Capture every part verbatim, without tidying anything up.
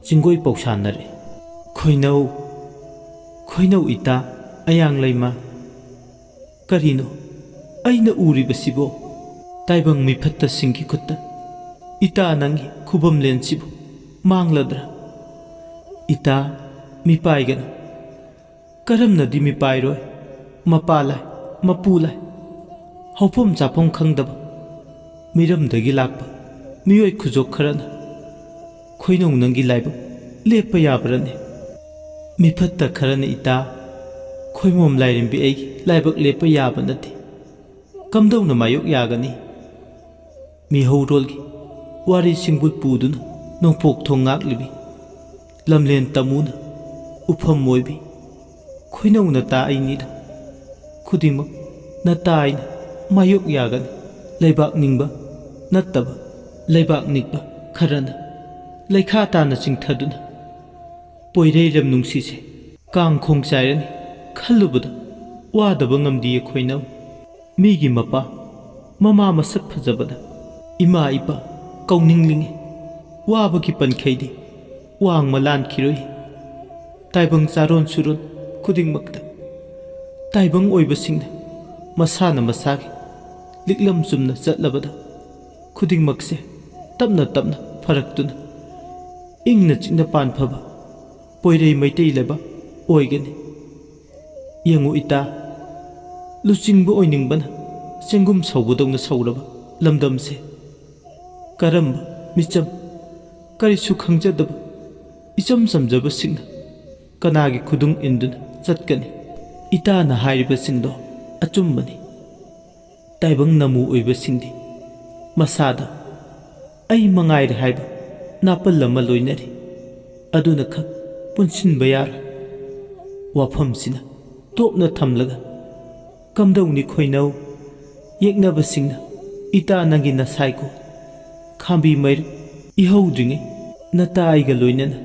ꯆꯤꯡꯒꯣꯏ ꯄꯥꯎꯁꯥꯟꯅꯔꯦ꯫ "ꯈꯣꯏꯅꯧ, ꯈꯣꯏꯅꯧ ꯏꯇꯥ, ꯑꯌꯥꯡ ꯂꯩꯃ, ꯀꯔꯤꯅꯣ ꯑꯩꯅ ꯎꯔꯤꯕꯁꯤꯕꯣ? ꯇꯥꯏꯕꯪ ꯃꯤꯐꯠꯇꯁꯤꯡꯒꯤ ꯈꯨꯠꯇ ꯏꯇꯥ ꯅꯪꯒꯤ ꯈꯨꯕꯝꯂꯦꯟꯁꯤꯕꯨ ꯃꯥꯡꯂꯗ꯭ꯔꯥ? ꯏꯇꯥ, ꯃꯤꯄꯥꯏꯒꯅꯨ꯫ ꯀꯔꯝꯅꯗꯤ ꯃꯤꯄꯥꯏꯔꯣꯏ? ꯃꯄꯥ ꯂꯥꯏ, ꯃꯄꯨ ꯂꯥꯏ, ꯍꯧꯐꯝ ꯆꯥꯐꯝ ꯈꯪꯗꯕ ꯃꯤꯔꯝꯗꯒꯤ ꯂꯥꯛꯄ ꯃꯤꯑꯣꯏ ꯈꯨꯖꯣꯛ ꯈꯔꯅ ꯈꯣꯏꯅꯧ ꯅꯪꯒꯤ ꯂꯥꯏꯕꯛ ꯂꯦꯞꯄ ꯌꯥꯕ꯭ꯔꯅꯦ? ꯃꯤꯐꯠꯇ ꯈꯔꯅ ꯏꯇꯥ ꯈꯣꯏꯃꯣꯝ ꯂꯥꯏꯔꯦꯝꯕꯤ ꯑꯩꯒꯤ ꯂꯥꯏꯕꯛ ꯂꯦꯞꯄ ꯌꯥꯕ ꯅꯠꯇꯦ꯫ ꯀꯝꯗꯧꯅ ꯃꯥꯌꯣꯛ ꯌꯥꯒꯅꯤ?" ꯃꯤꯍꯧꯔꯣꯜꯒꯤ ꯋꯥꯔꯤ ꯁꯤꯡꯕꯨꯜ ꯄꯨꯗꯨꯅ ꯅꯣꯡꯄꯣꯛ ꯊꯣꯡ ꯉꯥꯛꯂꯤꯕꯤ ꯂꯝꯂꯦꯟ ꯇꯝꯃꯨꯅ ꯎꯐꯝ ꯑꯣꯏꯕꯤ ꯈꯣꯏꯅꯧ ꯅꯇꯥ ꯑꯩꯅꯤꯗ꯫ ꯈꯨꯗꯤꯡꯃꯛ ꯅꯇꯥ ꯑꯩꯅ ꯃꯥꯌꯣꯛ ꯌꯥꯒꯅꯤ꯫ ꯂꯩꯕꯥꯛ ꯅꯤꯡꯕ ꯅꯠꯇꯕ ꯂꯩꯕꯥꯛ ꯅꯤꯛꯄ ꯈꯔꯅ ꯂꯩꯈꯥ ꯇꯥꯅ ꯆꯤꯡꯊꯗꯨꯅ ꯄꯣꯏꯔꯩꯔꯝ ꯅꯨꯡꯁꯤꯁꯦ ꯀꯥꯡꯈꯣꯡ ꯆꯥꯏꯔꯅꯤ ꯈꯜꯂꯨꯕꯗ ꯋꯥꯗꯕ ꯉꯝꯗꯤꯌꯦ ꯈꯣꯏꯅꯧ꯫ ꯃꯤꯒꯤ ꯃꯄꯥ, ꯃꯃꯥ ꯃꯁꯛ ꯐꯖꯕꯗ ꯏꯃꯥ ꯏꯄꯥ ꯀꯧꯅꯤꯡꯂꯤꯉꯩ ꯋꯥꯕꯒꯤ ꯄꯟꯈꯩꯗꯤ ꯋꯥꯡꯃ ꯂꯥꯟꯈꯤꯔꯣꯏ꯫ ꯇꯥꯏꯕꯪ ꯆꯥꯔꯣꯟ ꯁꯨꯔꯣꯟ ꯈꯨꯗꯤꯡꯃꯛꯇ ꯇꯥꯏꯕꯪ ꯑꯣꯏꯕꯁꯤꯡꯅ ꯃꯁꯥꯅ ꯃꯁꯥꯒꯤ ꯂꯤꯛꯂꯝ ꯆꯨꯝꯅ ꯆꯠꯂꯕꯗ ꯈꯨꯗꯤꯡꯃꯛꯁꯦ ꯇꯞꯅ ꯇꯞꯅ ꯐꯔꯛꯇꯨꯅ ꯏꯪꯅ ꯆꯤꯛꯅ ꯄꯥꯟꯐꯕ ꯄꯣꯏꯔꯩ ꯃꯩꯇꯩ ꯂꯩꯕꯥꯛ ꯑꯣꯏꯒꯅꯤ꯫ ꯌꯦꯡꯉꯨ ꯏꯇꯥ, ꯂꯨꯆꯤꯡꯕ ꯑꯣꯏꯅꯤꯡꯕꯅ ꯆꯦꯡꯒꯨꯝ ꯁꯧꯕꯗꯧꯅ ꯁꯧꯔꯕ ꯂꯝꯗꯝꯁꯦ ꯀꯔꯝꯕ ꯃꯤꯆꯝ, ꯀꯔꯤꯁꯨ ꯈꯪꯖꯗꯕ ꯏꯆꯝ ꯆꯝꯖꯕꯁꯤꯡꯅ ꯀꯅꯥꯒꯤ ꯈꯨꯗꯨꯡ ꯏꯟꯗꯨꯅ ꯆꯠꯀꯅꯤ? ꯏꯇꯥꯅ ꯍꯥꯏꯔꯤꯕꯁꯤꯡꯗꯣ ꯑꯆꯨꯝꯕꯅꯤ꯫ ꯇꯥꯏꯕꯪ ꯅꯃꯨ ꯑꯣꯏꯕꯁꯤꯡꯗꯤ ꯃꯁꯥꯗ "ꯑꯩ ꯃꯉꯥꯏꯔꯦ" ꯍꯥꯏꯕ ꯅꯥꯄꯜ ꯑꯃ ꯂꯣꯏꯅꯔꯤ꯫ ꯑꯗꯨꯅ ꯈꯛ ꯄꯨꯟꯁꯤꯟꯕ ꯌꯥꯔꯣꯏ꯫ ꯋꯥꯐꯝꯁꯤꯅ ꯇꯣꯞꯅ ꯊꯝꯂꯒ ꯀꯝꯗꯧꯅꯤ ꯈꯣꯏꯅꯧ? ꯌꯦꯛꯅꯕꯁꯤꯡꯅ ꯏꯇꯥ ꯅꯪꯒꯤ ꯅꯁꯥꯏꯀꯣ ꯈꯥꯝꯕꯤ ꯃꯩꯔꯨ ꯏꯍꯧꯗ꯭ꯔꯤꯉꯩ ꯅꯇꯥ ꯑꯩꯒ ꯂꯣꯏꯅꯅ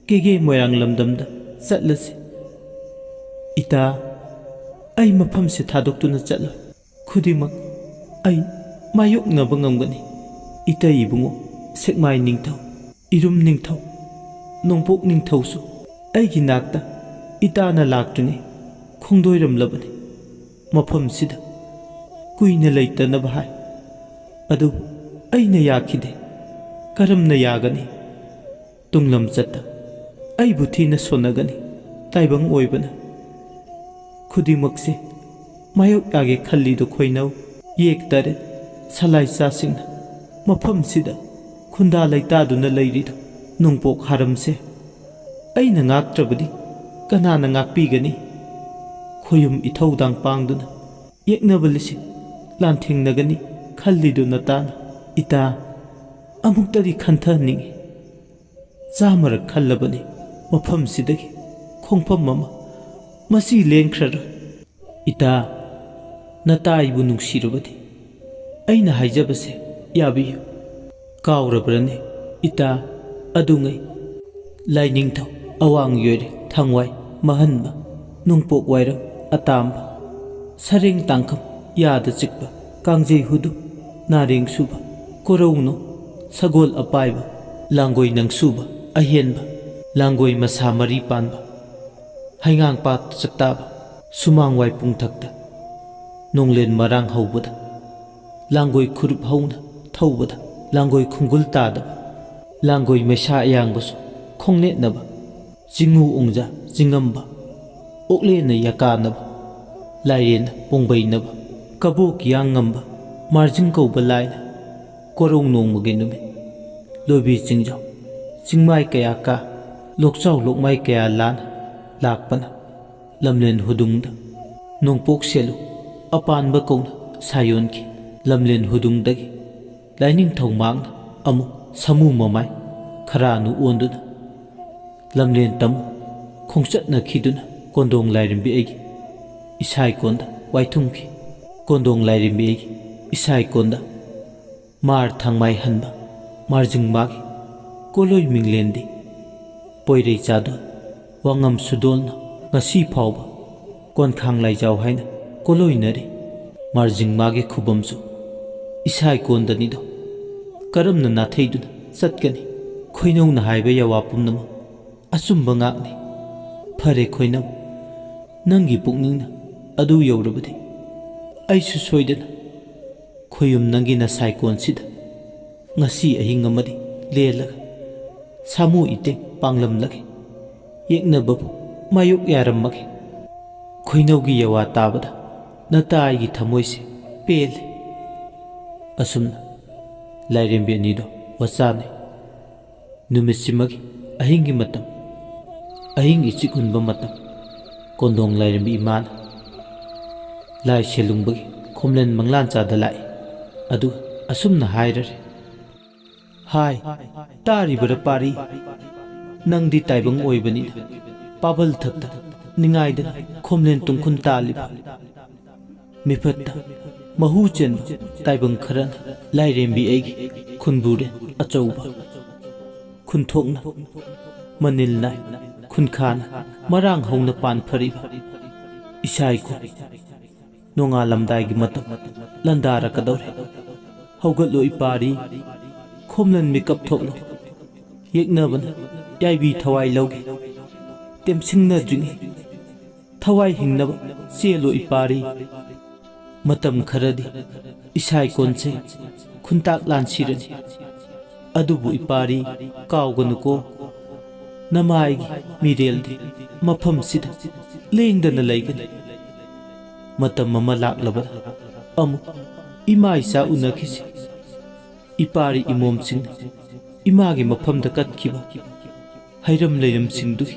ꯀꯦꯒꯦ ꯃꯣꯏꯔꯥꯡ ꯂꯝꯗꯝꯗ ꯆꯠꯂꯁꯤ꯫ ꯏꯇꯥ, ꯑꯩ ꯃꯐꯝꯁꯦ ꯊꯥꯗꯣꯛꯇꯨꯅ ꯆꯠꯂꯣꯏ꯫ ꯈꯨꯗꯤꯡꯃꯛ ꯑꯩ ꯃꯥꯌꯣꯛꯅꯕ ꯉꯝꯒꯅꯤ꯫ ꯏꯇꯩ ꯏꯕꯨꯡꯉꯣ, ꯁꯦꯛꯃꯥꯏ ꯅꯤꯡꯊꯧ, ꯏꯔꯨꯝ ꯅꯤꯡꯊꯧ, ꯅꯣꯡꯄꯣꯛ ꯅꯤꯡꯊꯧꯁꯨ ꯑꯩꯒꯤ ꯅꯥꯛꯇ ꯏꯇꯥꯅ ꯂꯥꯛꯇ꯭ꯔꯤꯉꯩ ꯈꯣꯡꯗꯣꯏꯔꯝꯂꯕꯅꯤ꯫ ꯃꯐꯝꯁꯤꯗ ꯀꯨꯏꯅ ꯂꯩꯇꯅꯕ ꯍꯥꯏ꯫ ꯑꯗꯨꯕꯨ ꯑꯩꯅ ꯌꯥꯈꯤꯗꯦ꯫ ꯀꯔꯝꯅ ꯌꯥꯒꯅꯤ? ꯇꯨꯡꯂꯝꯆꯠꯇ ꯑꯩꯕꯨ ꯊꯤꯅ ꯁꯣꯟꯅꯒꯅꯤ꯫ ꯇꯥꯏꯕꯪ ꯑꯣꯏꯕꯅ ꯈꯨꯗꯤꯡꯃꯛꯁꯦ ꯃꯥꯌꯣꯛ ꯌꯥꯒꯦ ꯈꯜꯂꯤꯗꯣ ꯈꯣꯏꯅꯧ꯫ ꯌꯦꯛ ꯇꯔꯦꯠ꯫ ꯁꯂꯥꯏ ꯆꯥꯁꯤꯡꯅ ꯃꯐꯝꯁꯤꯗ ꯈꯨꯟꯗꯥ ꯂꯩꯇꯥꯗꯨꯅ ꯂꯩꯔꯤꯗꯣ ꯅꯣꯡꯄꯣꯛ ꯍꯥꯔꯝꯁꯦ ꯑꯩꯅ ꯉꯥꯛꯇ꯭ꯔꯕꯗꯤ ꯀꯅꯥꯅ ꯉꯥꯛꯄꯤꯒꯅꯤ? ꯈꯣꯌꯨꯝ ꯏꯊꯧꯗꯥꯡ ꯄꯥꯡꯗꯨꯅ ꯌꯦꯛꯅꯕ ꯂꯤꯁꯤꯡ ꯂꯥꯟꯊꯦꯡꯅꯒꯅꯤ ꯈꯜꯂꯤꯗꯨ ꯅꯇꯥꯅ꯫ ꯏꯇꯥ, ꯑꯃꯨꯛꯇꯗꯤ ꯈꯟꯊꯍꯟꯅꯤꯡꯏ꯫ ꯆꯥꯃꯔꯛ ꯈꯜꯂꯕꯅꯤ ꯃꯐꯝꯁꯤꯗꯒꯤ ꯈꯣꯡꯐꯝ ꯑꯃ꯫ ꯃꯁꯤ ꯂꯦꯡꯈ꯭ꯔꯔꯣꯏ꯫ ꯏꯇꯥ, ꯅꯇꯥ ꯑꯩꯕꯨ ꯅꯨꯡꯁꯤꯔꯕꯗꯤ ꯑꯩꯅ ꯍꯥꯏꯖꯕꯁꯦ ꯌꯥꯕꯤꯌꯨ꯫ ꯀꯥꯎꯔꯕ꯭ꯔꯅꯦ ꯏꯇꯥ? ꯑꯗꯨꯉꯩ ꯂꯥꯏꯅꯤꯡꯊꯧ, ꯑꯋꯥꯡ ꯌꯣꯏꯔꯦ, ꯊꯥꯡꯋꯥꯏ, ꯃꯍꯟꯕ, ꯅꯣꯡꯄꯣꯛ ꯋꯥꯏꯔꯝ, ꯑꯇꯥꯝꯕ, ꯁꯔꯦꯡ ꯇꯥꯡꯈꯝ, ꯌꯥꯗ ꯆꯤꯛꯄ, ꯀꯥꯡꯖꯩ ꯍꯨꯗꯨ, ꯅꯥꯔꯦꯡ ꯁꯨꯕ, ꯀꯣꯔꯧꯅꯣ, ꯁꯒꯣꯜ ꯑꯄꯥꯏꯕ, ꯂꯥꯡꯒꯣꯏ ꯅꯪꯁꯨꯕ, ꯑꯍꯦꯟꯕ, ꯂꯥꯡꯒꯣꯏ ꯃꯁꯥ ꯃꯔꯤ ꯄꯥꯟꯕ, ꯍꯩꯉꯥꯡ ꯄꯥꯠ ꯆꯥꯛꯇꯥꯕ, ꯁꯨꯃꯥꯡ ꯋꯥꯏ ꯄꯨꯡꯊꯛꯇ, ꯅꯣꯡꯂꯦꯟ ꯃꯔꯥꯡ ꯍꯧꯕꯗ, ꯂꯥꯡꯒꯣꯏ ꯈꯨꯔꯨꯞ ꯍꯧꯅ ꯊꯧꯕꯗ, ꯂꯥꯡꯒꯣꯏ ꯈꯨꯡꯒꯨꯜ ꯇꯥꯗꯕ, ꯂꯥꯡꯒꯣꯏ ꯃꯩꯁꯥ ꯑꯌꯥꯡꯕꯁꯨ ꯈꯣꯡꯅꯦꯠꯅꯕ, ꯆꯤꯡꯉꯨ ꯎꯡꯖꯥ ꯆꯤꯡꯉꯝꯕ, ꯑꯣꯛꯂꯦꯟꯅ ꯌꯥꯀꯥꯅꯕ, ꯂꯥꯏꯔꯦꯟꯅ ꯄꯣꯡꯕꯩꯅꯕ, ꯀꯕꯣꯛ ꯀꯤꯌꯥꯡ ꯉꯝꯕ, ꯃꯥꯔꯖꯤꯡ ꯀꯧꯕ ꯂꯥꯏꯅ, ꯀꯣꯔꯧ ꯅꯣꯡꯃꯒꯤ ꯅꯨꯃꯤꯠ, ꯂꯣꯏꯕꯤ ꯆꯤꯡꯖꯥꯎ, ꯆꯤꯡꯃꯥꯏ ꯀꯌꯥ ꯀꯥ, ꯂꯣꯛꯆꯥꯎ ꯂꯣꯛꯃꯥꯏ ꯀꯌꯥ ꯂꯥꯟꯅ ꯂꯥꯛꯄꯅ, ꯂꯝꯂꯦꯟ ꯍꯨꯗꯨꯡꯗ ꯅꯣꯡꯄꯣꯛ ꯁꯦꯜꯂꯨ ꯑꯄꯥꯟꯕ ꯀꯧꯅ ꯁꯥꯌꯣꯟꯈꯤ꯫ ꯂꯝꯂꯦꯟ ꯍꯨꯗꯨꯡꯗꯒꯤ ꯂꯥꯏꯅꯤꯡꯊꯧ ꯃꯥꯡꯅ ꯑꯃꯨꯛ ꯁꯥꯃꯨ ꯃꯃꯥꯏ ꯈꯔꯥꯅꯨ ꯑꯣꯟꯗꯨꯅ ꯂꯝꯂꯦꯟ ꯇꯝꯃꯨ ꯈꯣꯡꯆꯠꯅꯈꯤꯗꯨꯅ ꯀꯣꯟꯗꯣꯡ ꯂꯥꯏꯔꯦꯝꯕꯤ ꯑꯩꯒꯤ ꯏꯁꯥꯏꯀꯣꯟꯗ ꯋꯥꯏꯊꯨꯝꯈꯤ꯫ ꯀꯣꯟꯗꯣꯡ ꯂꯥꯏꯔꯦꯝꯕꯤ ꯑꯩꯒꯤ ꯏꯁꯥꯏꯀꯣꯟꯗ ꯃꯥꯔ ꯊꯥꯡꯃꯥꯏ ꯍꯟꯕ ꯃꯥꯔꯖꯤꯡ ꯃꯥꯒꯤ ꯀꯣꯂꯣꯏ ꯃꯤꯡꯂꯦꯟꯗꯤ ꯄꯣꯏꯔꯩ ꯆꯥꯗꯣꯟ ꯋꯥꯉꯝ ꯁꯨꯗꯣꯜꯅ ꯉꯁꯤ ꯐꯥꯎꯕ ꯀꯣꯟꯈꯥꯡ ꯂꯥꯏꯖꯥꯎ ꯍꯥꯏꯅ ꯀꯣꯂꯣꯏꯅꯔꯤ꯫ ꯃꯥꯔꯖꯤꯡ ꯃꯥꯒꯤ ꯈꯨꯕꯝꯁꯨ ꯏꯁꯥꯏꯀꯣꯟꯗꯅꯤꯗꯣ꯫ ꯀꯔꯝꯅ ꯅꯥꯊꯩꯗꯨꯅ ꯆꯠꯀꯅꯤ? ꯈꯣꯏꯅꯧꯅ ꯍꯥꯏꯕ ꯌꯥꯋꯥ ꯄꯨꯝꯅꯃꯛ ꯑꯆꯨꯝꯕ ꯉꯥꯛꯅꯤ꯫ ꯐꯔꯦ ꯈꯣꯏꯅꯧ, ꯅꯪꯒꯤ ꯄꯨꯛꯅꯤꯡꯅ ꯑꯗꯨ ꯌꯧꯔꯕꯗꯤ ꯑꯩꯁꯨ ꯁꯣꯏꯗꯅ ꯈꯣꯌꯨꯝ ꯅꯪꯒꯤ ꯅꯁꯥꯏꯀꯣꯟꯁꯤꯗ ꯉꯁꯤ ꯑꯍꯤꯡ ꯑꯃꯗꯤ ꯂꯦꯜꯂꯒ ꯁꯥꯃꯨ ꯏꯇꯦꯛ ꯄꯥꯡꯂꯝꯂꯒꯦ꯫ ꯌꯦꯛꯅꯕꯕꯨ ꯃꯥꯌꯣꯛ ꯌꯥꯔꯝꯃꯒꯦ꯫ ꯈꯣꯏꯅꯧꯒꯤ ꯌꯋꯥ ꯇꯥꯕꯗ ꯅꯇꯥ ꯑꯩꯒꯤ ꯊꯃꯣꯏꯁꯦ ꯄꯦꯜꯂꯦ꯫ ꯑꯁꯨꯝꯅ ꯂꯥꯏꯔꯦꯝꯕꯤ ꯑꯅꯤꯗꯣ ꯋꯥꯆꯥꯅꯩ꯫ ꯅꯨꯃꯤꯠꯁꯤꯃꯒꯤ ꯑꯍꯤꯡꯒꯤ ꯃꯇꯝ, ꯑꯍꯤꯡ ꯏꯆꯤꯛ ꯍꯨꯟꯕ ꯃꯇꯝ, ꯀꯣꯟꯗꯣꯡ ꯂꯥꯏꯔꯦꯝꯕꯤ ꯏꯃꯥꯅ ꯂꯥꯏ ꯁꯦꯂꯨꯡꯕꯒꯤ ꯈꯣꯝꯂꯦꯟ ꯃꯪꯂꯥꯟꯆꯥꯗ ꯂꯥꯛꯏ꯫ ꯑꯗꯨꯒ ꯑꯁꯨꯝꯅ ꯍꯥꯏꯔꯔꯦ, "ꯍꯥꯏ, ꯇꯥꯔꯤꯕꯔ ꯄꯥꯔꯤ? ꯅꯪꯗꯤ ꯇꯥꯏꯕꯪ ꯑꯣꯏꯕꯅꯤꯅ ꯄꯥꯕꯜ ꯊꯛꯇ ꯅꯤꯡꯉꯥꯏꯗꯅ ꯈꯣꯝꯂꯦꯟ ꯇꯨꯡꯈꯨꯟ ꯇꯥꯜꯂꯤꯕ ꯃꯤꯐꯠꯇ ꯃꯍꯨ ꯆꯦꯟꯕ ꯇꯥꯏꯕꯪ ꯈꯔꯅ ꯂꯥꯏꯔꯦꯝꯕꯤ ꯑꯩꯒꯤ ꯈꯨꯟꯕꯨꯔꯦꯟ ꯑꯆꯧꯕ, ꯈꯨꯟꯊꯣꯛꯅ ꯃꯅꯤꯜ ꯅꯥꯏ, ꯈꯨꯟꯈꯥꯅ ꯃꯔꯥꯡ ꯍꯧꯅ ꯄꯥꯟ ꯐꯔꯤꯕ ꯏꯁꯥ ꯏꯀꯣ ꯅꯣꯡꯉꯥꯜꯂꯝꯗꯥꯏꯒꯤ ꯃꯇꯝ ꯂꯟꯗꯥꯔꯛꯀꯗꯧꯔꯦ꯫ ꯍꯧꯒꯠꯂꯣ ꯏꯄꯥꯔꯤ, ꯈꯣꯝꯂꯟ ꯃꯤꯀꯞ ꯊꯣꯛꯂꯣ꯫ ꯌꯦꯛꯅꯕꯅ ꯌꯥꯏꯕꯤ ꯊꯋꯥꯏ ꯂꯧꯒꯦ꯫ ꯇꯦꯝꯁꯤꯡꯅꯗ꯭ꯔꯤꯉꯩ ꯊꯋꯥꯏ ꯍꯤꯡꯅꯕ ꯆꯦꯜꯂꯣ ꯏꯄꯥꯔꯤ꯫ ꯃꯇꯝ ꯈꯔꯗꯤ ꯏꯁꯥ ꯏꯀꯣꯟꯁꯦ ꯈꯨꯟꯇꯥꯛ ꯂꯥꯟꯁꯤꯔꯅꯤ꯫ ꯑꯗꯨꯕꯨ ꯏꯄꯥꯔꯤ, ꯀꯥꯎꯒꯅꯨꯀꯣ, ꯅꯃꯥꯏꯒꯤ ꯃꯤꯔꯦꯜꯗꯤ ꯃꯐꯝꯁꯤꯗ ꯂꯦꯡꯗꯅ ꯂꯩꯒꯅꯤ꯫ ꯃꯇꯝ ꯑꯃ ꯂꯥꯛꯂꯕꯗ ꯑꯃꯨꯛ ꯏꯃꯥ ꯏꯆꯥ ꯎꯅꯈꯤꯁꯤ꯫ ꯏꯄꯥꯔꯤ ꯏꯃꯣꯝꯁꯤꯡꯅ ꯏꯃꯥꯒꯤ ꯃꯐꯝꯗ ꯀꯠꯈꯤꯕ ꯍꯩꯔꯝ ꯂꯩꯔꯝꯁꯤꯡꯗꯨꯒꯤ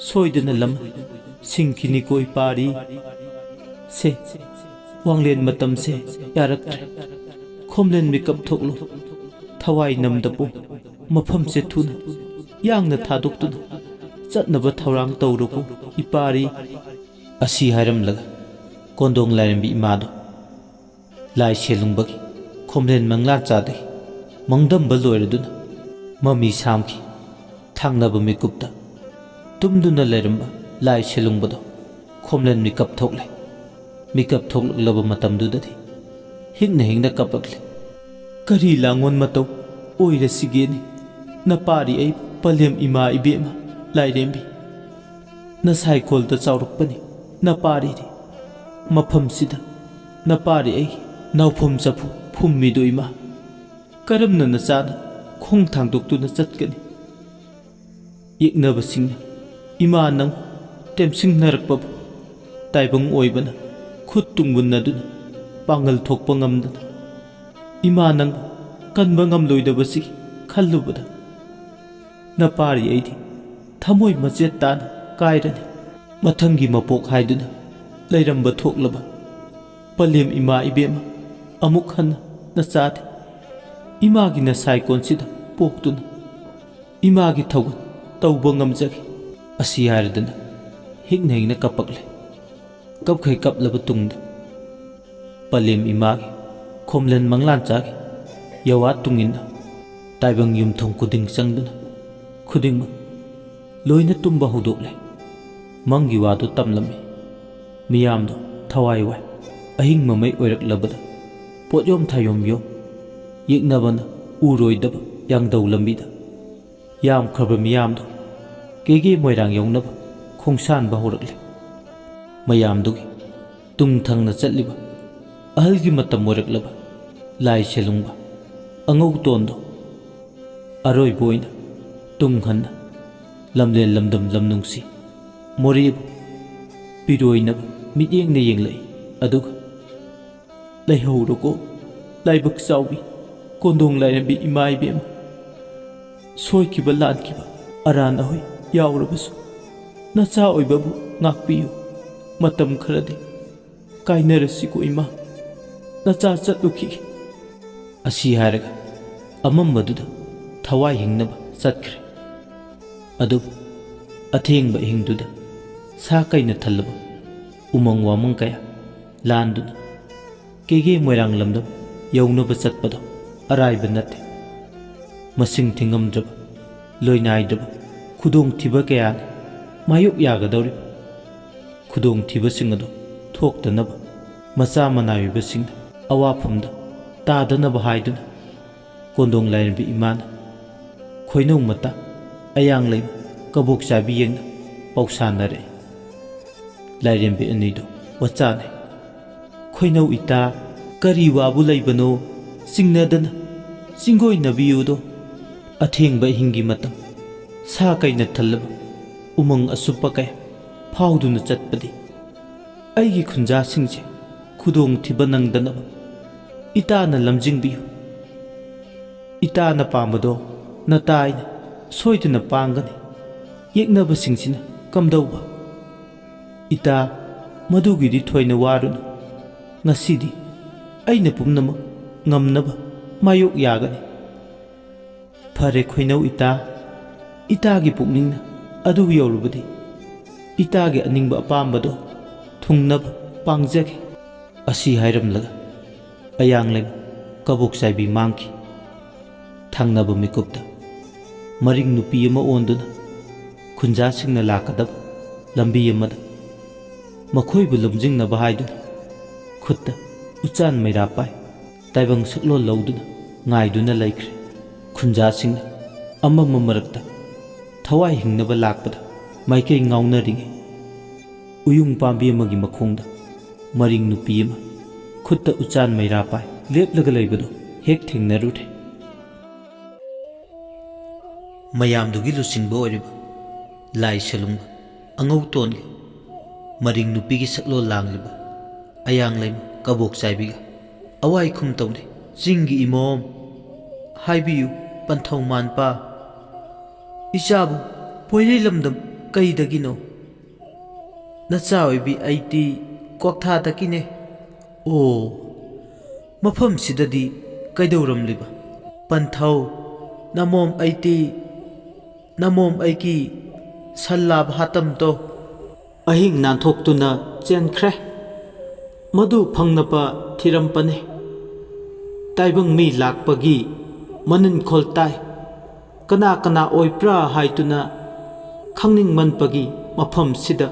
ꯁꯣꯏꯗꯅ ꯂꯃꯟ ꯁꯤꯡꯈꯤꯅꯤꯀꯣ ꯏꯄꯥꯔꯤ꯫ ꯁꯦ, ꯋꯥꯡꯂꯦꯟ ꯃꯇꯝꯁꯦ ꯌꯥꯔꯛꯇ꯭ꯔꯦ꯫ ꯈꯣꯝꯂꯦꯟ ꯃꯤꯀꯞ ꯊꯣꯛꯂꯣ꯫ ꯊꯋꯥꯏ ꯅꯝꯗꯄꯣ ꯃꯐꯝꯁꯦ ꯊꯨꯅ ꯌꯥꯡꯅ ꯊꯥꯗꯣꯛꯇꯨꯅ ꯆꯠꯅꯕ ꯊꯧꯔꯥꯡ ꯇꯧꯔꯣꯀꯣ ꯏꯄꯥꯔꯤ꯫" ꯑꯁꯤ ꯍꯥꯏꯔꯝꯂꯒ ꯀꯣꯟꯗꯣꯡ ꯂꯥꯏꯔꯦꯝꯕꯤ ꯏꯃꯥꯗꯣ ꯂꯥꯏ ꯁꯦꯜꯂꯨꯡꯕꯒꯤ ꯈꯣꯝꯂꯦꯟ ꯃꯪꯂꯥꯟꯆꯥꯗꯒꯤ ꯃꯪꯗꯝꯕ ꯂꯣꯏꯔꯗꯨꯅ ꯃꯃꯤ ꯁꯥꯝꯈꯤ꯫ ꯊꯥꯡꯅꯕ ꯃꯤꯀꯨꯞꯇ ꯇꯨꯝꯗꯨꯅ ꯂꯩꯔꯝꯕ ꯂꯥꯏ ꯁꯦꯜꯂꯨꯡꯕꯗꯣ ꯈꯣꯝꯂꯦꯟ ꯃꯤꯀꯞ ꯊꯣꯛꯂꯦ꯫ ꯃꯤꯀꯞ ꯊꯣꯛꯂꯛꯂꯕ ꯃꯇꯝꯗꯨꯗꯗꯤ ꯍꯤꯡꯅ ꯍꯤꯡꯅ ꯀꯞꯂꯛꯂꯦ꯫ "ꯀꯔꯤ ꯂꯥꯡꯑꯣꯟ ꯃꯇꯧ ꯑꯣꯏꯔꯁꯤꯒꯦꯅꯦ? ꯅꯄꯥꯔꯤ ꯑꯩ ꯄꯂꯦꯝ ꯏꯃꯥ ꯏꯕꯦꯝꯃ, "ꯂꯥꯏꯔꯦꯝꯕꯤ, ꯅꯁꯥꯏꯀꯣꯜꯗ ꯆꯥꯎꯔꯛꯄꯅꯤ ꯅꯄꯥꯔꯤꯗꯤ꯫ ꯃꯐꯝꯁꯤꯗ ꯅꯄꯥꯔꯤ ꯑꯩꯒꯤ ꯅꯥꯎꯐꯝ ꯆꯐꯨ ꯐꯨꯝꯃꯤꯗꯣ ꯏꯃꯥ꯫ ꯀꯔꯝꯅ ꯅꯆꯥꯅ ꯈꯣꯡ ꯊꯥꯡꯗꯣꯛꯇꯨꯅ ꯆꯠꯀꯅꯤ?" ꯌꯦꯛꯅꯕꯁꯤꯡꯅ ꯏꯃꯥ ꯅꯪ ꯇꯦꯝꯁꯤꯡꯅꯔꯛꯄꯕꯨ ꯇꯥꯏꯕꯪ ꯑꯣꯏꯕꯅ ꯈꯨꯠ ꯇꯨꯡꯃꯨꯟꯅꯗꯨꯅ ꯄꯥꯡꯒꯜ ꯊꯣꯛꯄ ꯉꯝꯗꯅ ꯏꯃꯥ ꯅꯪꯕꯨ ꯀꯟꯕ ꯉꯝꯂꯣꯏꯗꯕꯁꯤ ꯈꯜꯂꯨꯕꯗ ꯅꯄꯥꯔꯤ ꯑꯩꯗꯤ ꯊꯃꯣꯏ ꯃꯆꯦꯠ ꯇꯥꯅ ꯀꯥꯏꯔꯅꯤ꯫ ꯃꯊꯪꯒꯤ ꯃꯄꯣꯛ ꯍꯥꯏꯗꯨꯅ ꯂꯩꯔꯝꯕ ꯊꯣꯛꯂꯕ ꯄꯂꯦꯝ ꯏꯃꯥ ꯏꯕꯦꯝꯃ ꯑꯃꯨꯛ ꯍꯟꯅ ꯅꯆꯥꯗꯤ ꯏꯃꯥꯒꯤ ꯅꯁꯥꯏꯀꯣꯟꯁꯤꯗ ꯄꯣꯛꯇꯨꯅ ꯏꯃꯥꯒꯤ ꯊꯧꯒꯜ ꯇꯧꯕ ꯉꯝꯖꯒꯦ꯫ ꯑꯁꯤ ꯍꯥꯏꯔꯗꯨꯅ ꯍꯤꯛꯅ ꯍꯤꯛꯅ ꯀꯞꯄꯛꯂꯦ꯫ ꯀꯞꯈꯩ ꯀꯞꯂꯕ ꯇꯨꯡꯗ ꯄꯂꯦꯝ ꯏꯃꯥꯒꯤ ꯈꯣꯝꯂꯦꯟ ꯃꯪꯂꯥꯟꯆꯥꯒꯤ ꯌꯋꯥ ꯇꯨꯡꯏꯟꯅ ꯇꯥꯏꯕꯪ ꯌꯨꯝꯊꯣꯡ ꯈꯨꯗꯤꯡ ꯆꯪꯗꯨꯅ ꯈꯨꯗꯤꯡꯃꯛ ꯂꯣꯏꯅ ꯇꯨꯝꯕ ꯍꯧꯗꯣꯛꯂꯦ꯫ ꯃꯪꯒꯤ ꯋꯥꯗꯨ ꯇꯝꯂꯝꯃꯤ꯫ ꯃꯤꯌꯥꯝꯗꯣ ꯊꯋꯥꯏ ꯋꯥꯏ꯫ ꯑꯍꯤꯡ ꯃꯃꯩ ꯑꯣꯏꯔꯛꯂꯕꯗ ꯄꯣꯠꯌꯣꯝ ꯊꯥꯌꯣꯝ ꯌꯣꯝ ꯌꯦꯛꯅꯕꯅ ꯎꯔꯣꯏꯗꯕ ꯌꯥꯡꯗꯧ ꯂꯝꯕꯤꯗ ꯌꯥꯝꯈ꯭ꯔꯕ ꯃꯤꯌꯥꯝꯗꯣ ꯀꯦꯒꯦ ꯃꯣꯏꯔꯥꯡ ꯌꯧꯅꯕ ꯈꯣꯡꯁꯥꯟꯕ ꯍꯧꯔꯛꯂꯦ꯫ ꯃꯌꯥꯝꯗꯨꯒꯤ ꯇꯨꯡ ꯊꯪꯅ ꯆꯠꯂꯤꯕ ꯑꯍꯜꯒꯤ ꯃꯇꯝ ꯑꯣꯏꯔꯛꯂꯕ ꯂꯥꯏ ꯁꯦꯂꯨꯡꯕ ꯑꯉꯧꯇꯣꯟꯗꯣ ꯑꯔꯣꯏꯕ ꯑꯣꯏꯅ ꯇꯨꯡ ꯍꯟꯅ ꯂꯝꯂꯦꯟ ꯂꯝꯗꯝ ꯂꯝ ꯅꯨꯡꯁꯤ ꯃꯣꯔꯦꯕꯨ ꯄꯤꯔꯣꯏꯅꯕ ꯃꯤꯠꯌꯦꯡꯅ ꯌꯦꯡꯂꯛꯏ꯫ ꯑꯗꯨꯒ "ꯂꯩꯍꯧꯔꯣꯀꯣ ꯂꯥꯏꯕꯛ ꯆꯥꯎꯕꯤ ꯀꯣꯟꯗꯣꯡ ꯂꯥꯏꯔꯦꯝꯕꯤ ꯏꯃꯥ ꯏꯕꯦꯝꯃ꯫ ꯁꯣꯏꯈꯤꯕ ꯂꯥꯟꯈꯤꯕ ꯑꯔꯥꯟ ꯑꯍꯣꯏ ꯌꯥꯎꯔꯕꯁꯨ ꯅꯆꯥ ꯑꯣꯏꯕꯕꯨ ꯉꯥꯛꯄꯤꯌꯨ꯫ ꯃꯇꯝ ꯈꯔꯗꯤ ꯀꯥꯏꯅꯔꯁꯤꯀꯣ ꯏꯃꯥ, ꯅꯆꯥ ꯆꯠꯂꯨꯈꯤꯒꯦ"꯫ ꯑꯁꯤ ꯍꯥꯏꯔꯒ ꯑꯃꯝꯕꯗꯨꯗ ꯊꯋꯥꯏ ꯍꯤꯡꯅꯕ ꯆꯠꯈ꯭ꯔꯦ꯫ ꯑꯗꯨꯕꯨ ꯑꯊꯦꯡꯕ ꯑꯍꯤꯡꯗꯨꯗ ꯁꯥ ꯀꯩꯅ ꯊꯜꯂꯕ ꯎꯃꯪ ꯋꯥꯃꯪ ꯀꯌꯥ ꯂꯥꯟꯗꯨꯅ ꯀꯦꯒꯦ ꯃꯣꯏꯔꯥꯡ ꯂꯝꯗꯝ ꯌꯧꯅꯕ ꯆꯠꯄꯗꯣ ꯑꯔꯥꯏꯕ ꯅꯠꯇꯦ꯫ ꯃꯁꯤꯡ ꯊꯤꯉꯝꯗ꯭ꯔꯕ, ꯂꯣꯏꯅꯥꯏꯗ꯭ꯔꯕ ꯈꯨꯗꯣꯡꯊꯤꯕ ꯀꯌꯥꯅ ꯃꯥꯌꯣꯛ ꯌꯥꯒꯗꯧꯔꯤꯕ꯫ ꯈꯨꯗꯣꯡꯊꯤꯕꯁꯤꯡ ꯑꯗꯨ ꯊꯣꯛꯇꯅꯕ ꯃꯆꯥ ꯃꯅꯥꯏ ꯑꯣꯏꯕꯁꯤꯡꯅ ꯑꯋꯥꯐꯝꯗ ꯇꯥꯗꯅꯕ ꯍꯥꯏꯗꯨꯅ ꯀꯣꯟꯗꯣꯡ ꯂꯥꯏꯔꯦꯝꯕꯤ ꯏꯃꯥꯅ ꯈꯣꯏꯅꯧ ꯃꯇꯥ ꯑꯌꯥꯡ ꯂꯩꯃ ꯀꯕꯣꯛ ꯆꯥꯏꯕꯤ ꯌꯦꯡꯅ ꯄꯥꯎꯁꯥꯟꯅꯔꯛꯏ꯫ ꯂꯥꯏꯔꯦꯝꯕꯤ ꯑꯅꯤꯗꯨ ꯋꯥꯆꯥꯅꯩ꯫ "ꯈꯣꯏꯅꯧ ꯏꯇꯥ, ꯀꯔꯤ ꯋꯥꯕꯨ ꯂꯩꯕꯅꯣ? ꯆꯤꯡꯅꯗꯅ ꯆꯤꯡꯒꯣꯏꯅꯕꯤꯌꯨꯗꯣ꯫ ꯑꯊꯦꯡꯕ ꯑꯍꯤꯡꯒꯤ ꯃꯇꯝ, ꯁꯥ ꯀꯩꯅ ꯊꯜꯂꯕ ꯎꯃꯪ ꯑꯁꯨꯞꯄ ꯀꯌꯥ ꯐꯥꯎꯗꯨꯅ ꯆꯠꯄꯗꯤ ꯑꯩꯒꯤ ꯈꯨꯟꯖꯥꯁꯤꯡꯁꯦ ꯈꯨꯗꯣꯡꯊꯤꯕ ꯅꯪꯗꯅꯕ ꯏꯇꯥꯅ ꯂꯝꯖꯤꯡꯕꯤꯌꯨ꯫ ꯏꯇꯥꯅ ꯄꯥꯝꯕꯗꯣ ꯅꯇꯥꯏꯅ ꯁꯣꯏꯗꯅ ꯄꯥꯡꯒꯅꯤ꯫ ꯌꯦꯛꯅꯕꯁꯤꯡꯁꯤꯅ ꯀꯝꯗꯧꯕ?" "ꯏꯇꯥ, ꯃꯗꯨꯒꯤꯗꯤ ꯊꯣꯏꯅ ꯋꯥꯔꯨꯅꯨ꯫ ꯉꯁꯤꯗꯤ ꯑꯩꯅ ꯄꯨꯝꯅꯃꯛ ꯉꯝꯅꯕ ꯃꯥꯌꯣꯛ ꯌꯥꯒꯅꯤ꯫" "ꯐꯔꯦ ꯈꯣꯏꯅꯧ ꯏꯇꯥ, ꯏꯇꯥꯒꯤ ꯄꯨꯛꯅꯤꯡꯅ ꯑꯗꯨ ꯌꯧꯔꯕꯗꯤ ꯏꯇꯥꯒꯤ ꯑꯅꯤꯡꯕ ꯑꯄꯥꯝꯕꯗꯣ ꯊꯨꯡꯅꯕ ꯄꯥꯡꯖꯒꯦ꯫" ꯑꯁꯤ ꯍꯥꯏꯔꯝꯂꯒ ꯑꯌꯥꯡꯂꯩꯃ ꯀꯕꯣꯛ ꯆꯥꯏꯕꯤ ꯃꯥꯡꯈꯤ꯫ ꯊꯪꯅꯕ ꯃꯤꯀꯨꯞꯇ ꯃꯔꯤꯡ ꯅꯨꯄꯤ ꯑꯃ ꯑꯣꯟꯗꯨꯅ ꯈꯨꯟꯖꯥꯁꯤꯡꯅ ꯂꯥꯛꯀꯗꯕ ꯂꯝꯕꯤ ꯑꯃꯗ ꯃꯈꯣꯏꯕꯨ ꯂꯝꯖꯤꯡꯅꯕ ꯍꯥꯏꯗꯨꯅ ꯈꯨꯠꯇ ꯎꯆꯥꯟ ꯃꯩꯔꯥ ꯄꯥꯏ ꯇꯥꯏꯕꯪ ꯁꯛꯂꯣꯟ ꯂꯧꯗꯨꯅ ꯉꯥꯏꯗꯨꯅ ꯂꯩꯈ꯭ꯔꯦ꯫ ꯈꯨꯟꯖꯥꯁꯤꯡꯅ ꯑꯃꯝꯕ ꯃꯔꯛꯇ ꯊꯋꯥꯏ ꯍꯤꯡꯅꯕ ꯂꯥꯛꯄꯗ ꯃꯥꯏꯀꯩ ꯉꯥꯎꯅꯔꯤꯉꯩ, ꯎꯌꯨꯡ ꯄꯥꯝꯕꯤ ꯑꯃꯒꯤ ꯃꯈꯣꯡꯗ ꯃꯔꯤꯡ ꯅꯨꯄꯤ ꯑꯃ ꯈꯨꯠꯇ ꯎꯆꯥꯟ ꯃꯩꯔꯥ ꯄꯥꯏ ꯂꯦꯞꯂꯒ ꯂꯩꯕꯗꯨ ꯍꯦꯛ ꯊꯦꯡꯅꯔꯨꯔꯦ꯫ ꯃꯌꯥꯝꯗꯨꯒꯤ ꯂꯨꯆꯤꯡꯕ ꯑꯣꯏꯔꯤꯕ ꯂꯥꯏ ꯁꯦꯂꯨꯡꯕ ꯑꯉꯧꯇꯣꯟꯒ ꯃꯔꯤꯡ ꯅꯨꯄꯤꯒꯤ ꯁꯛꯂꯣꯟ ꯂꯥꯡꯂꯤꯕ ꯑꯌꯥꯡꯂꯩꯃ ꯀꯕꯣꯛ ꯆꯥꯏꯕꯤꯒ ꯑꯋꯥꯏꯈꯨꯝ ꯇꯧꯔꯤ꯫ "ꯆꯤꯡꯒꯤ ꯏꯃꯣꯝ ꯍꯥꯏꯕꯤꯌꯨ ꯄꯟꯊꯧ ꯃꯥꯟꯄꯥ, ꯏꯆꯥꯕꯨ ꯄꯣꯏꯔꯩ ꯂꯝꯗꯝ ꯀꯩꯗꯒꯤꯅꯣ?" "ꯅꯆꯥ ꯑꯣꯏꯕꯤ ꯑꯩꯗꯤ ꯀ꯭ꯋꯥꯛꯊꯥꯗꯒꯤꯅꯦ꯫" "ꯑꯣ, ꯃꯐꯝꯁꯤꯗꯗꯤ ꯀꯩꯗꯧꯔꯝꯂꯤꯕ?" "ꯄꯟꯊꯧ, ꯅꯃꯣꯝ ꯑꯩꯗꯤ, ꯅꯃꯣꯝ ꯑꯩꯒꯤ ꯁꯟ ꯂꯥꯕ ꯍꯥꯠꯇꯝꯗꯣ ꯑꯍꯤꯡ ꯅꯥꯟꯊꯣꯛꯇꯨꯅ ꯆꯦꯟꯈ꯭ꯔꯦ꯫ ꯃꯗꯨ ꯐꯪꯅꯕ ꯊꯤꯔꯝꯕꯅꯦ꯫ ꯇꯥꯏꯕꯪ ꯃꯤ ꯂꯥꯛꯄꯒꯤ ꯃꯅꯤꯟꯈꯣꯜ ꯇꯥꯏ꯫ ꯀꯅꯥ ꯀꯅꯥ ꯑꯣꯏꯕ꯭ꯔꯥ ꯍꯥꯏꯗꯨꯅ ꯈꯪꯅꯤꯡꯃꯟꯕꯒꯤ ꯃꯐꯝꯁꯤꯗ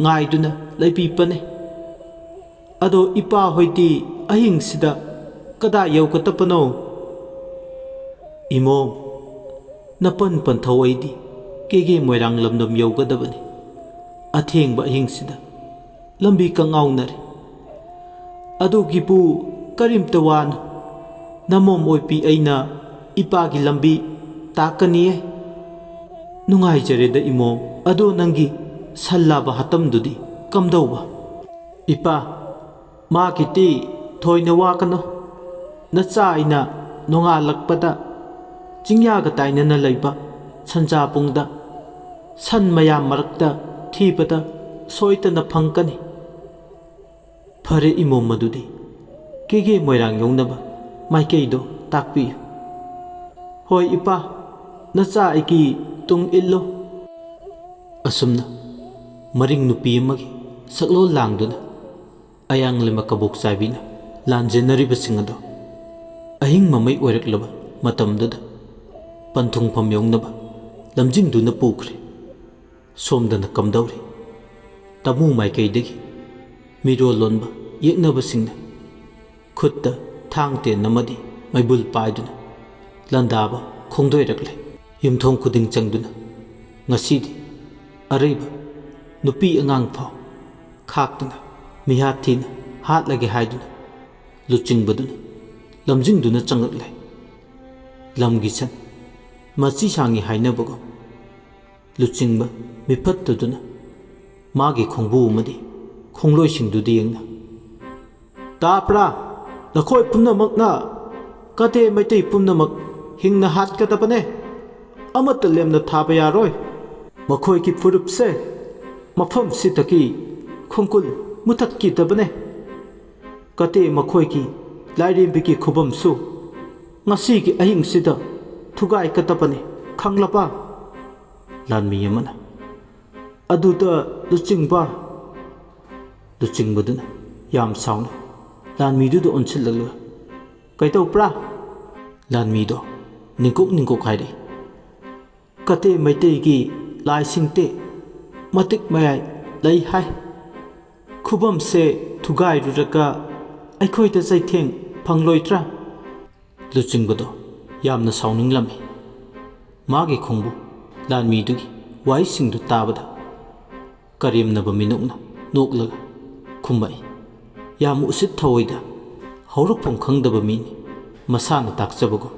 ꯉꯥꯏꯗꯨꯅ ꯂꯩꯕꯤꯕꯅꯦ꯫ ꯑꯗꯣ ꯏꯄꯥ ꯍꯣꯏꯗꯤ ꯑꯍꯤꯡꯁꯤꯗ ꯀꯗꯥꯏ ꯌꯧꯒꯗꯕꯅꯣ?" "ꯏꯃꯣꯝ, ꯅꯄꯟ ꯄꯟꯊꯧ ꯑꯩꯗꯤ ꯀꯦꯒꯦ ꯃꯣꯏꯔꯥꯡ ꯂꯝꯗꯝ ꯌꯧꯒꯗꯕꯅꯤ꯫ ꯑꯊꯦꯡꯕ ꯑꯍꯤꯡꯁꯤꯗ ꯂꯝꯕꯤ ꯀꯪꯉꯥꯎꯅꯔꯦ꯫ ꯑꯗꯨꯒꯤꯕꯨ ꯀꯔꯤꯝꯇ ꯋꯥꯅꯨ, ꯅꯃꯣꯝ ꯑꯣꯏꯕꯤ ꯑꯩꯅ ꯏꯄꯥꯒꯤ ꯂꯝꯕꯤ ꯇꯥꯛꯀꯅꯤꯌꯦ꯫ ꯅꯨꯡꯉꯥꯏꯖꯔꯦꯗ ꯏꯃꯣꯝ, ꯑꯗꯣ ꯅꯪꯒꯤ ꯁꯜ ꯂꯥꯕ ꯍꯥꯠꯇꯝꯗꯨꯗꯤ ꯀꯝꯗꯧꯕ? ꯏꯄꯥ, ꯃꯥꯒꯤꯗꯤ ꯊꯣꯏꯅ ꯋꯥꯒꯅꯨ꯫ ꯅꯆꯥ ꯑꯩꯅ ꯅꯣꯡꯉꯥꯜꯂꯛꯄꯗ ꯆꯤꯡꯌꯥꯒ ꯇꯥꯏꯅꯅ ꯂꯩꯕ ꯁꯟꯖꯥ ꯄꯨꯡꯗ ꯁꯟ ꯃꯌꯥꯝ ꯃꯔꯛꯇ ꯊꯤꯕꯗ ꯁꯣꯏꯗꯅ ꯐꯪꯒꯅꯤ꯫ ꯐꯔꯦ ꯏꯃꯣꯝ, ꯃꯗꯨꯗꯤ ꯀꯦꯒꯦ ꯃꯣꯏꯔꯥꯡ ꯌꯧꯅꯕ ꯃꯥꯏꯀꯩꯗꯣ ꯇꯥꯛꯄꯤꯌꯨ꯫ ꯍꯣꯏ ꯏꯄꯥ, ꯅꯆꯥ ꯑꯩꯒꯤ ꯇꯨꯡ ꯏꯜꯂꯨ꯫ ꯑꯁꯨꯝꯅ ꯃꯔꯤꯡ ꯅꯨꯄꯤ ꯑꯃꯒꯤ ꯁꯛꯂꯣꯟ ꯂꯥꯡꯗꯨꯅ ꯑꯌꯥꯡꯂꯩꯃ ꯀꯕꯣꯛ ꯆꯥꯏꯕꯤꯅ ꯂꯥꯟꯖꯦꯟꯅꯔꯤꯕꯁꯤꯡ ꯑꯗꯨ ꯑꯍꯤꯡ ꯃꯃꯩ ꯑꯣꯏꯔꯛꯂꯕ ꯃꯇꯝꯗꯨꯗ ꯄꯟꯊꯨꯡꯐꯝ ꯌꯧꯅꯕ ꯂꯝꯖꯤꯡꯗꯨꯅ ꯄꯨꯈ꯭ꯔꯦ꯫ ꯁꯣꯝꯗꯅ ꯀꯝꯗꯧꯔꯤ? ꯇꯃꯨ ꯃꯥꯏꯀꯩꯗꯒꯤ ꯃꯤꯔꯣꯜ ꯂꯣꯟꯕ ꯌꯦꯛꯅꯕꯁꯤꯡꯅ ꯈꯨꯠꯇ ꯊꯥꯡ ꯇꯦꯟ ꯑꯃꯗꯤ ꯃꯩꯕꯨꯜ ꯄꯥꯏꯗꯨꯅ ꯂꯥꯟꯗꯥꯕ ꯈꯣꯡꯗꯣꯏꯔꯛꯂꯦ꯫ ꯌꯨꯝꯊꯣꯡ ꯈꯨꯗꯤꯡ ꯆꯪꯗꯨꯅ ꯉꯁꯤꯗꯤ ꯑꯔꯩꯕ ꯅꯨꯄꯤ ꯑꯉꯥꯡ ꯐꯥꯎ ꯈꯥꯛꯇꯅ ꯃꯤꯍꯥꯠ ꯊꯤꯅ ꯍꯥꯠꯂꯒꯦ ꯍꯥꯏꯗꯨꯅ ꯂꯨꯆꯤꯡꯕꯗꯨꯅ ꯂꯝꯖꯤꯡꯗꯨꯅ ꯆꯪꯂꯛꯂꯦ꯫ ꯂꯝꯒꯤ ꯁꯟ ꯃꯆꯤ ꯁꯥꯡꯉꯤ ꯍꯥꯏꯅꯕꯒꯨꯝ ꯂꯨꯆꯤꯡꯕ ꯃꯤꯐꯠꯇꯨꯗꯨꯅ ꯃꯥꯒꯤ ꯈꯣꯡꯕꯨ ꯑꯃꯗꯤ ꯈꯣꯡꯂꯣꯏꯁꯤꯡꯗꯨꯗ ꯌꯦꯡꯅ, "ꯇꯥꯕ꯭ꯔꯥ? ꯅꯈꯣꯏ ꯄꯨꯝꯅꯃꯛꯅ ꯀꯇꯦ ꯃꯩꯇꯩ ꯄꯨꯝꯅꯃꯛ ꯍꯤꯡꯅ ꯍꯥꯠꯀꯗꯕꯅꯦ꯫ ꯑꯃꯠꯇ ꯂꯦꯝꯅ ꯊꯥꯕ ꯌꯥꯔꯣꯏ꯫ ꯃꯈꯣꯏꯒꯤ ꯐꯨꯔꯨꯞꯁꯦ ꯃꯐꯝꯁꯤꯗꯒꯤ ꯈꯣꯡꯀꯨꯜ ꯃꯨꯊꯠꯈꯤꯗꯕꯅꯦ꯫ ꯀꯇꯦ ꯃꯈꯣꯏꯒꯤ ꯂꯥꯏꯔꯦꯝꯕꯤꯒꯤ ꯈꯨꯕꯝꯁꯨ ꯉꯁꯤꯒꯤ ꯑꯍꯤꯡꯁꯤꯗ ꯊꯨꯒꯥꯏꯒꯗꯕꯅꯤ, ꯈꯪꯂꯕ?" ꯂꯥꯟꯃꯤ ꯑꯃꯅ, "ꯑꯗꯨꯗ ꯂꯨꯆꯤꯡꯕ!" ꯂꯨꯆꯤꯡꯕꯗꯨꯅ ꯌꯥꯝ ꯁꯥꯎꯅ ꯂꯥꯟꯃꯤꯗꯨꯗ ꯑꯣꯟꯁꯤꯜꯂꯒ, "ꯀꯩꯗꯧꯕ꯭ꯔꯥ?" ꯂꯥꯟꯃꯤꯗꯣ ꯅꯤꯡꯀꯣꯛ ꯅꯤꯡꯀꯣꯛ ꯍꯥꯏꯔꯛꯏ, "ꯀꯇꯦ ꯃꯩꯇꯩꯒꯤ ꯂꯥꯏꯁꯤꯡꯗꯤ ꯃꯇꯤꯛ ꯃꯌꯥꯏ ꯂꯩ ꯍꯥꯏ꯫ ꯈꯨꯕꯝꯁꯦ ꯊꯨꯒꯥꯏꯔꯨꯔꯒ ꯑꯩꯈꯣꯏꯗ ꯆꯩꯊꯦꯡ ꯐꯪꯂꯣꯏꯗ꯭ꯔꯥ?" ꯂꯨꯆꯤꯡꯕꯗꯣ ꯌꯥꯝꯅ ꯁꯥꯎꯅꯤꯡꯂꯝꯃꯤ꯫ ꯃꯥꯒꯤ ꯈꯣꯡꯕꯨ ꯂꯥꯟꯃꯤꯗꯨꯒꯤ ꯋꯥꯍꯩꯁꯤꯡꯗꯨ ꯇꯥꯕꯗ ꯀꯔꯦꯝꯅꯕ ꯃꯤꯅꯣꯛꯅ ꯅꯣꯛꯂꯒ ꯈꯨꯝꯃꯛꯏ꯫ ꯌꯥꯝ ꯎꯁꯤꯠ ꯊꯑꯣꯏꯗ ꯍꯧꯔꯛꯐꯝ ꯈꯪꯗꯕ ꯃꯤꯅꯤ, ꯃꯁꯥꯅ ꯇꯥꯛꯆꯕꯒꯨꯝ꯫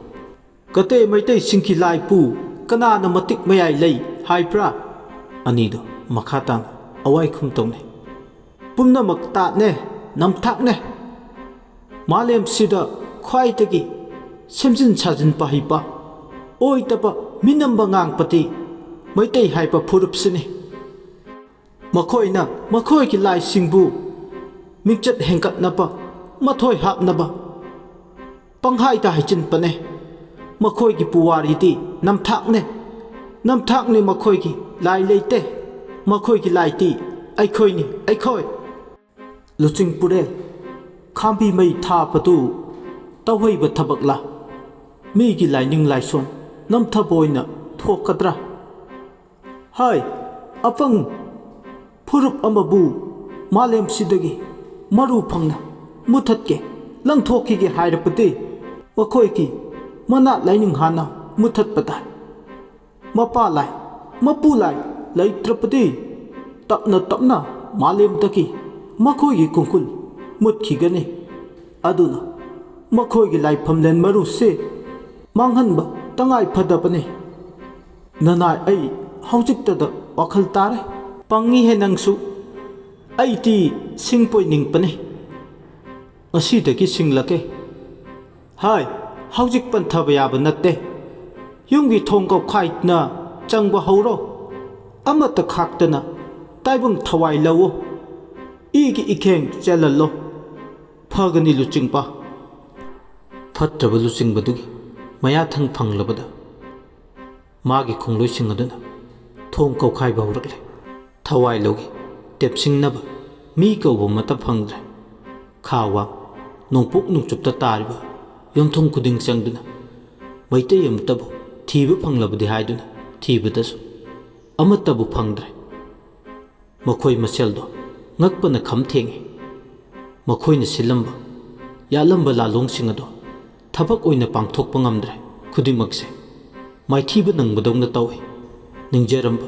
"ꯀꯇꯦ ꯃꯩꯇꯩꯁꯤꯡꯒꯤ ꯂꯥꯏꯄꯨ ꯀꯅꯥꯅ ꯃꯇꯤꯛ ꯃꯌꯥꯏ ꯂꯩ ꯍꯥꯏꯕ꯭ꯔꯥ?" ꯑꯅꯤꯗꯣ ꯃꯈꯥ ꯇꯥꯅ ꯑꯋꯥꯏꯈꯨꯝ ꯇꯧꯅꯩ꯫ "ꯄꯨꯝꯅꯃꯛ ꯇꯥꯠꯅꯦ, ꯅꯝꯊꯥꯛꯅꯦ꯫ ꯃꯥꯂꯦꯝꯁꯤꯗ ꯈ꯭ꯋꯥꯏꯗꯒꯤ ꯁꯦꯝꯖꯤꯟ ꯁꯥꯖꯤꯟꯕ ꯍꯩꯕ, ꯑꯣꯏꯗꯕ ꯃꯤꯅꯝꯕ ꯉꯥꯡꯕꯗꯤ ꯃꯩꯇꯩ ꯍꯥꯏꯕ ꯐꯨꯔꯨꯞꯁꯤꯅꯤ꯫ ꯃꯈꯣꯏꯅ ꯃꯈꯣꯏꯒꯤ ꯂꯥꯏꯁꯤꯡꯕꯨ ꯃꯤꯡꯆꯠ ꯍꯦꯟꯒꯠꯅꯕ, ꯃꯊꯣꯏ ꯍꯥꯞꯅꯕ ꯄꯪꯍꯥꯏꯗ ꯍꯥꯏꯖꯤꯟꯕꯅꯦ꯫ ꯃꯈꯣꯏꯒꯤ ꯄꯨꯋꯥꯔꯤꯗꯤ ꯅꯝꯊꯥꯛꯅꯦ, ꯅꯝꯊꯥꯛꯅꯦ꯫ ꯃꯈꯣꯏꯒꯤ ꯂꯥꯏ ꯂꯩꯇꯦ꯫ ꯃꯈꯣꯏꯒꯤ ꯂꯥꯏꯗꯤ ꯑꯩꯈꯣꯏꯅꯤ, ꯑꯩꯈꯣꯏ꯫" ꯂꯨꯆꯤꯡ ꯄꯨꯔꯦꯜ, ꯈꯥꯝꯕꯤ ꯃꯩ ꯊꯥꯕꯗꯨ ꯇꯧꯍꯩꯕ ꯊꯕꯛꯂꯥ? ꯃꯤꯒꯤ ꯂꯥꯏꯅꯤꯡ ꯂꯥꯏꯁꯣꯟ ꯅꯝꯊꯕ ꯑꯣꯏꯅ ꯊꯣꯛꯀꯗ꯭ꯔꯥ? ꯍꯥꯏ, ꯑꯄꯪ ꯐꯨꯔꯨꯞ ꯑꯃꯕꯨ ꯃꯥꯂꯦꯝꯁꯤꯗꯒꯤ ꯃꯔꯨ ꯐꯪꯅ ꯃꯨꯊꯠꯀꯦ, ꯂꯪꯊꯣꯛꯈꯤꯒꯦ ꯍꯥꯏꯔꯕꯗꯤ ꯃꯈꯣꯏꯒꯤ ꯃꯅꯥꯠ ꯂꯥꯏꯅꯤꯡ ꯍꯥꯟꯅ ꯃꯨꯊꯠꯄ ꯇꯥꯏ꯫ ꯃꯄꯥ ꯂꯥꯏ, ꯃꯄꯨ ꯂꯥꯏ ꯂꯩꯇ꯭ꯔꯕꯗꯤ ꯇꯞꯅ ꯇꯞꯅ ꯃꯥꯂꯦꯝꯗꯒꯤ ꯃꯈꯣꯏꯒꯤ ꯈꯣꯡꯒꯨꯜ ꯃꯨꯠꯈꯤꯒꯅꯤ꯫ ꯑꯗꯨꯅ ꯃꯈꯣꯏꯒꯤ ꯂꯥꯏꯐꯝꯂꯦꯟ ꯃꯔꯨꯁꯤ ꯃꯥꯡꯍꯟꯕ ꯇꯉꯥꯏ ꯐꯗꯕꯅꯤ꯫ ꯅꯅꯥꯏ, ꯑꯩ ꯍꯧꯖꯤꯛꯇꯗ ꯋꯥꯈꯜ ꯇꯥꯔꯦ꯫ ꯄꯪꯉꯤꯍꯦ ꯅꯪꯁꯨ꯫ ꯑꯩꯗꯤ ꯁꯤꯡꯄꯣꯏ ꯅꯤꯡꯄꯅꯤ꯫ ꯉꯁꯤꯗꯒꯤ ꯁꯤꯡꯂꯒꯦ꯫ ꯍꯥꯏ, ꯍꯧꯖꯤꯛ ꯄꯟꯊꯕ ꯌꯥꯕ ꯅꯠꯇꯦ꯫ ꯌꯨꯝꯒꯤ ꯊꯣꯡ ꯀꯧꯈꯥꯏꯅ ꯆꯪꯕ ꯍꯧꯔꯣ꯫ ꯑꯃꯠꯇ ꯈꯥꯛꯇꯅ ꯇꯥꯏꯕꯪ ꯊꯋꯥꯏ ꯂꯧꯑꯣ꯫ ꯏꯒꯤ ꯏꯈꯦꯡ ꯆꯦꯜꯍꯜꯂꯣ꯫ ꯐꯒꯅꯤ ꯂꯨꯆꯤꯡꯕ꯫ ꯐꯠꯇ꯭ꯔꯕ ꯂꯨꯆꯤꯡꯕꯗꯨꯒꯤ ꯃꯌꯥꯊꯪ ꯐꯪꯂꯕꯗ ꯃꯥꯒꯤ ꯈꯣꯡꯂꯣꯏꯁꯤꯡ ꯑꯗꯨꯅ ꯊꯣꯡ ꯀꯧꯈꯥꯏꯕ ꯍꯧꯔꯛꯂꯦ꯫ ꯊꯋꯥꯏ ꯂꯧꯒꯦ, ꯇꯦꯞꯁꯤꯡꯅꯕ ꯃꯤ ꯀꯧꯕ ꯑꯃꯠꯇ ꯐꯪꯗ꯭ꯔꯦ꯫ ꯈꯥ ꯋꯥꯡ ꯅꯣꯡꯄꯣꯛ ꯅꯣꯡꯆꯨꯞꯇ ꯇꯥꯔꯤꯕ ꯌꯨꯝꯊꯣꯡ ꯈꯨꯗꯤꯡ ꯆꯪꯗꯨꯅ ꯃꯩꯇꯩ ꯑꯃꯠꯇꯕꯨ ꯊꯤꯕ ꯐꯪꯂꯕꯗꯤ ꯍꯥꯏꯗꯨꯅ ꯊꯤꯕꯗꯁꯨ ꯑꯃꯠꯇꯕꯨ ꯐꯪꯗ꯭ꯔꯦ꯫ ꯃꯈꯣꯏ ꯃꯁꯦꯜꯗꯣ ꯉꯛꯄꯅ ꯈꯝ ꯊꯦꯡꯉꯤ꯫ ꯃꯈꯣꯏꯅ ꯁꯤꯜꯂꯝꯕ, ꯌꯥꯠꯂꯝꯕ ꯂꯥꯂꯣꯡꯁꯤꯡ ꯑꯗꯣ ꯊꯕꯛ ꯑꯣꯏꯅ ꯄꯥꯡꯊꯣꯛꯄ ꯉꯝꯗ꯭ꯔꯦ꯫ ꯈꯨꯗꯤꯡꯃꯛꯁꯦ ꯃꯥꯏꯊꯤꯕ ꯅꯪꯕꯗꯧꯅ ꯇꯧꯏ꯫ ꯅꯤꯡꯖꯔꯝꯕ,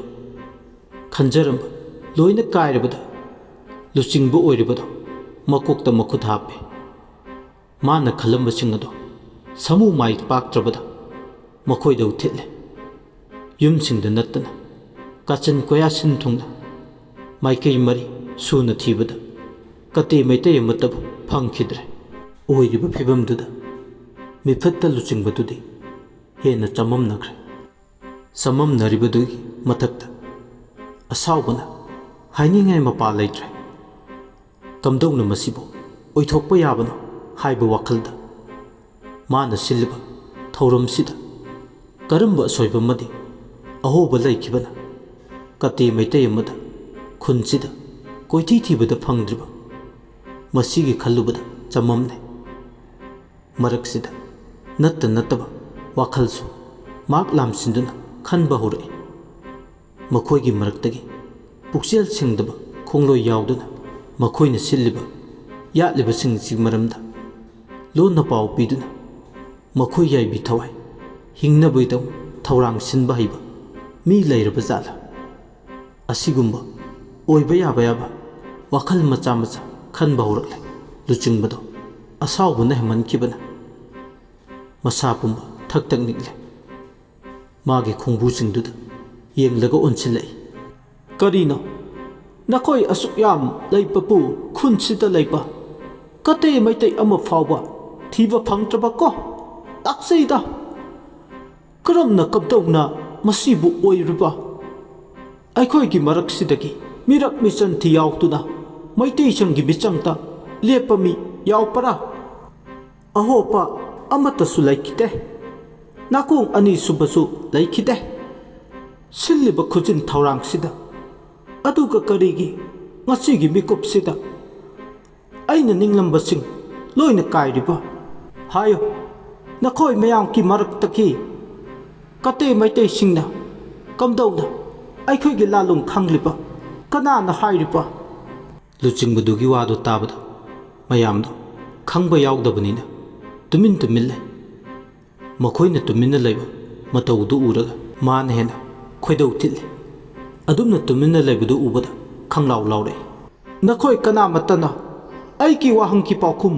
ꯈꯟꯖꯔꯝꯕ ꯂꯣꯏꯅ ꯀꯥꯏꯔꯕꯗ, ꯂꯨꯆꯤꯡꯕ ꯑꯣꯏꯔꯤꯕꯗꯣ ꯃꯀꯣꯛꯇ ꯃꯈꯨꯠ ꯍꯥꯞꯄꯦ꯫ ꯃꯥꯅ ꯈꯜꯂꯝꯕꯁꯤꯡ ꯑꯗꯣ ꯁꯥꯃꯨ ꯃꯥꯏ ꯄꯥꯛꯇ꯭ꯔꯕꯗ ꯃꯈꯣꯏꯗ ꯎꯊꯤꯠꯂꯦ꯫ ꯌꯨꯝꯁꯤꯡꯗ ꯅꯠꯇꯅ ꯀꯥꯆꯤꯟ ꯀꯣꯌꯥ ꯁꯤꯟ ꯊꯨꯡꯅ ꯃꯥꯏꯀꯩ ꯃꯔꯤ ꯁꯨꯅ ꯊꯤꯕꯗ ꯀꯇꯦ ꯃꯩꯇꯩ ꯑꯃꯠꯇꯕꯨ ꯐꯪꯈꯤꯗ꯭ꯔꯦ꯫ ꯑꯣꯏꯔꯤꯕ ꯐꯤꯕꯝꯗꯨꯗ ꯃꯤꯐꯠꯇ ꯂꯨꯆꯤꯡꯕꯗꯨꯗꯤ ꯍꯦꯟꯅ ꯆꯃꯝꯅꯈ꯭ꯔꯦ꯫ ꯆꯃꯝꯅꯔꯤꯕꯗꯨꯒꯤ ꯃꯊꯛꯇ ꯑꯁꯥꯎꯕꯅ ꯍꯥꯏꯅꯤꯡꯉꯥꯏ ꯃꯄꯥ ꯂꯩꯇ꯭ꯔꯦ꯫ ꯀꯝꯗꯧꯅ ꯃꯁꯤꯕꯨ ꯑꯣꯏꯊꯣꯛꯄ ꯌꯥꯕꯅꯣ ꯍꯥꯏꯕ ꯋꯥꯈꯜꯗ ꯃꯥꯅ ꯁꯤꯜꯂꯤꯕ ꯊꯧꯔꯝꯁꯤꯗ ꯀꯔꯝꯕ ꯑꯁꯣꯏꯕ ꯑꯃꯗꯤ ꯑꯍꯣꯕ ꯂꯩꯈꯤꯕꯅ ꯀꯇꯦ ꯃꯩꯇꯩ ꯑꯃꯗ ꯈꯨꯟꯁꯤꯗ ꯀꯣꯏꯊꯤ ꯊꯤꯕꯗ ꯐꯪꯗ꯭ꯔꯤꯕ? ꯃꯁꯤꯒꯤ ꯈꯜꯂꯨꯕꯗ ꯆꯃꯝꯅꯩ꯫ ꯃꯔꯛꯁꯤꯗ ꯅꯠꯇ ꯅꯠꯇꯕ ꯋꯥꯈꯜꯁꯨ ꯃꯍꯥꯛ ꯂꯥꯝꯁꯤꯟꯗꯨꯅ ꯈꯟꯕ ꯍꯧꯔꯛꯏ꯫ ꯃꯈꯣꯏꯒꯤ ꯃꯔꯛꯇꯒꯤ ꯄꯨꯛꯆꯦꯜ ꯁꯦꯡꯗꯕ ꯈꯣꯡꯂꯣꯏ ꯌꯥꯎꯗꯨꯅ ꯃꯈꯣꯏꯅ ꯁꯤꯜꯂꯤꯕ ꯌꯥꯠꯂꯤꯕꯁꯤꯡꯁꯤꯒꯤ ꯃꯔꯝꯗ ꯂꯣꯟꯅ ꯄꯥꯎ ꯄꯤꯗꯨꯅ ꯃꯈꯣꯏ ꯌꯥꯏꯕꯤ ꯊꯋꯥꯏ ꯍꯤꯡꯅꯕꯒꯤꯗꯃꯛ ꯊꯧꯔꯥꯡ ꯁꯤꯟꯕ ꯍꯩꯕ ꯃꯤ ꯂꯩꯔꯕ ꯖꯥꯠꯂ? ꯑꯁꯤꯒꯨꯝꯕ ꯑꯣꯏꯕ ꯌꯥꯕ ꯌꯥꯕ ꯋꯥꯈꯜ ꯃꯆꯥ ꯃꯆꯥ ꯈꯟꯕ ꯍꯧꯔꯛꯂꯦ꯫ ꯂꯨꯆꯤꯡꯕꯗꯣ ꯑꯁꯥꯎꯕꯅ ꯍꯦꯟꯃꯟꯈꯤꯕꯅ ꯃꯁꯥ ꯄꯨꯝꯕ ꯊꯛ ꯊꯛ ꯅꯤꯛꯂꯦ꯫ ꯃꯥꯒꯤ ꯈꯣꯡꯕꯨꯁꯤꯡꯗꯨꯗ ꯌꯦꯡꯂꯒ ꯑꯣꯟꯁꯤꯜꯂꯛꯏ꯫ "ꯀꯔꯤꯅꯣ? ꯅꯈꯣꯏ ꯑꯁꯨꯛ ꯌꯥꯝ ꯂꯩꯕꯕꯨ ꯈꯨꯟꯁꯤꯗ ꯂꯩꯕ ꯀꯇꯦ ꯃꯩꯇꯩ ꯑꯃ ꯐꯥꯎꯕ ꯊꯤꯕ ꯐꯪꯗ꯭ꯔꯕ ꯀꯣ? ꯂꯥꯛꯆꯩꯗ꯫ ꯀꯔꯝꯅ ꯀꯝꯗꯧꯅ ꯃꯁꯤꯕꯨ ꯑꯣꯏꯔꯤꯕ? ꯑꯩꯈꯣꯏꯒꯤ ꯃꯔꯛꯁꯤꯗꯒꯤ ꯃꯤꯔꯛ ꯃꯤꯆꯟ ꯊꯤ ꯌꯥꯎꯗꯨꯅ ꯃꯩꯇꯩꯁꯤꯡꯒꯤ ꯃꯤꯆꯪꯗ ꯂꯦꯞꯄ ꯃꯤ ꯌꯥꯎꯕ꯭ꯔꯥ? ꯑꯍꯣꯄ ꯑꯃꯠꯇꯁꯨ ꯂꯩꯈꯤꯗꯦ꯫ ꯅꯥꯀꯣꯡ ꯑꯅꯤ ꯁꯨꯕꯁꯨ ꯂꯩꯈꯤꯗꯦ꯫ ꯁꯤꯜꯂꯤꯕ ꯈꯨꯖꯤꯟ ꯊꯧꯔꯥꯡꯁꯤꯗ, ꯑꯗꯨꯒ ꯀꯔꯤꯒꯤ ꯉꯁꯤꯒꯤ ꯃꯤꯀꯨꯞꯁꯤꯗ ꯑꯩꯅ ꯅꯤꯡꯂꯝꯕꯁꯤꯡ ꯂꯣꯏꯅ ꯀꯥꯏꯔꯤꯕ? ꯍꯥꯏꯌꯨ, ꯅꯈꯣꯏ ꯃꯌꯥꯝꯒꯤ ꯃꯔꯛꯇꯒꯤ ꯀꯇꯦ ꯃꯩꯇꯩꯁꯤꯡꯅ ꯀꯝꯗꯧꯅ ꯑꯩꯈꯣꯏꯒꯤ ꯂꯥꯂꯣꯡ ꯈꯪꯂꯤꯕ? ꯀꯅꯥꯅ ꯍꯥꯏꯔꯤꯕ?" ꯂꯨꯆꯤꯡꯕꯗꯨꯒꯤ ꯋꯥꯗꯨ ꯇꯥꯕꯗ ꯃꯌꯥꯝꯗꯨ ꯈꯪꯕ ꯌꯥꯎꯗꯕꯅꯤꯅ ꯇꯨꯃꯤꯟ ꯇꯨꯃꯤꯟ ꯂꯩ꯫ ꯃꯈꯣꯏꯅ ꯇꯨꯃꯤꯟꯅ ꯂꯩꯕ ꯃꯇꯧꯗꯨ ꯎꯔꯒ ꯃꯥꯅ ꯍꯦꯟꯅ ꯈꯣꯏꯗꯧ ꯊꯤꯠꯂꯤ꯫ ꯑꯗꯨꯝꯅ ꯇꯨꯃꯤꯟꯅ ꯂꯩꯕꯗꯨ ꯎꯕꯗ ꯈꯪꯂꯥꯎ ꯂꯥꯎꯔꯛꯏ꯫ "ꯅꯈꯣꯏ ꯀꯅꯥꯃꯠꯇꯅ ꯑꯩꯒꯤ ꯋꯥꯍꯪꯒꯤ ꯄꯥꯎꯈꯨꯝ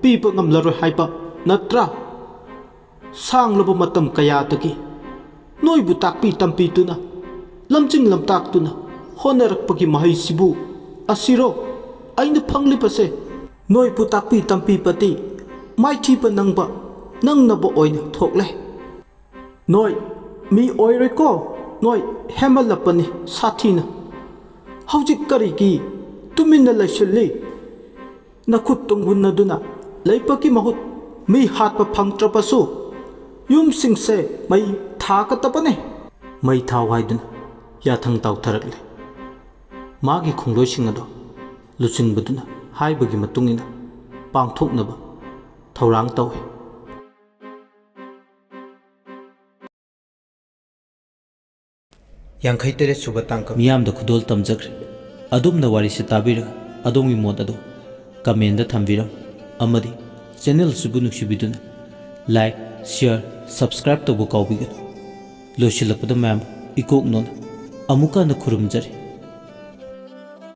ꯄꯤꯕ ꯉꯝꯂꯔꯣꯏ ꯍꯥꯏꯕ ꯅꯠꯇ꯭ꯔꯥ? ꯁꯥꯡꯂꯕ ꯃꯇꯝ ꯀꯌꯥꯗꯒꯤ ꯅꯣꯏꯕꯨ ꯇꯥꯛꯄꯤ ꯇꯝꯕꯤꯗꯨꯅ, ꯂꯝꯖꯤꯡ ꯂꯝꯇꯥꯛꯇꯨꯅ ꯍꯣꯠꯅꯔꯛꯄꯒꯤ ꯃꯍꯩꯁꯤꯕꯨ ꯑꯁꯤꯔꯣ ꯑꯩꯅ ꯐꯪꯂꯤꯕꯁꯦ? ꯅꯣꯏꯕꯨ ꯇꯥꯛꯄꯤ ꯇꯝꯕꯤꯕꯗꯤ ꯃꯥꯏꯊꯤꯕ ꯅꯪꯕ ꯅꯪꯅꯕ ꯑꯣꯏꯅ ꯊꯣꯛꯂꯦ꯫ ꯅꯣꯏ ꯃꯤ ꯑꯣꯏꯔꯣꯏꯀꯣ, ꯅꯣꯏ ꯍꯦꯟꯃꯜꯂꯛꯄꯅꯤ ꯁꯥꯊꯤꯅ꯫ ꯍꯧꯖꯤꯛ ꯀꯔꯤꯒꯤ ꯇꯨꯃꯤꯟꯅ ꯂꯩꯁꯤꯜꯂꯤ? ꯅꯈꯨꯠ ꯇꯨꯡꯍꯨꯟꯅꯗꯨꯅ ꯂꯩꯕꯒꯤ ꯃꯍꯨꯠ ꯃꯤ ꯍꯥꯠꯄ ꯐꯪꯗ꯭ꯔꯕꯁꯨ ꯌꯨꯝꯁꯤꯡꯁꯦ ꯃꯩ ꯊꯥꯒꯗꯕꯅꯤ꯫" ꯃꯩ ꯊꯥꯎ ꯍꯥꯏꯗꯨꯅ ꯌꯥꯊꯪ ꯇꯥꯎꯊꯔꯛꯂꯦ꯫ ꯃꯥꯒꯤ ꯈꯣꯡꯂꯣꯏꯁꯤꯡ ꯑꯗꯣ ꯂꯨꯆꯤꯡꯕꯗꯨꯅ ꯍꯥꯏꯕꯒꯤ ꯃꯇꯨꯡ ꯏꯟꯅ ꯄꯥꯡꯊꯣꯛꯅꯕ ꯊꯧꯔꯥꯡ ꯇꯧꯏ꯫ ꯌꯥꯡꯈꯩ ꯇꯔꯦꯠ ꯁꯨꯕ ꯇꯥꯡꯀꯛ꯫ ꯃꯤꯌꯥꯝꯗ ꯈꯨꯗꯣꯜ ꯇꯝꯖꯈ꯭ꯔꯦ꯫ ꯑꯗꯣꯝꯅ ꯋꯥꯔꯤꯁꯤ ꯇꯥꯕꯤꯔꯒ ꯑꯗꯣꯝꯒꯤ ꯃꯣꯠ ꯑꯗꯨ comment ꯗ ꯊꯝꯕꯤꯔꯝꯃꯨ ꯑꯃꯗꯤ channel ꯑꯁꯤꯕꯨ ꯅꯨꯡꯁꯤꯕꯤꯗꯨꯅ like, share, subscribe ꯇꯧꯕ ꯀꯥꯎꯕꯤꯒꯅꯨ꯫ ꯂꯣꯏꯁꯤꯜꯂꯛꯄꯗ ꯃꯌꯥꯝ ꯏꯀꯣꯛ ꯅꯣꯟꯅ ꯑꯃꯨꯛꯀ ꯍꯟꯅ ꯈꯨꯔꯨꯝꯖꯔꯤ꯫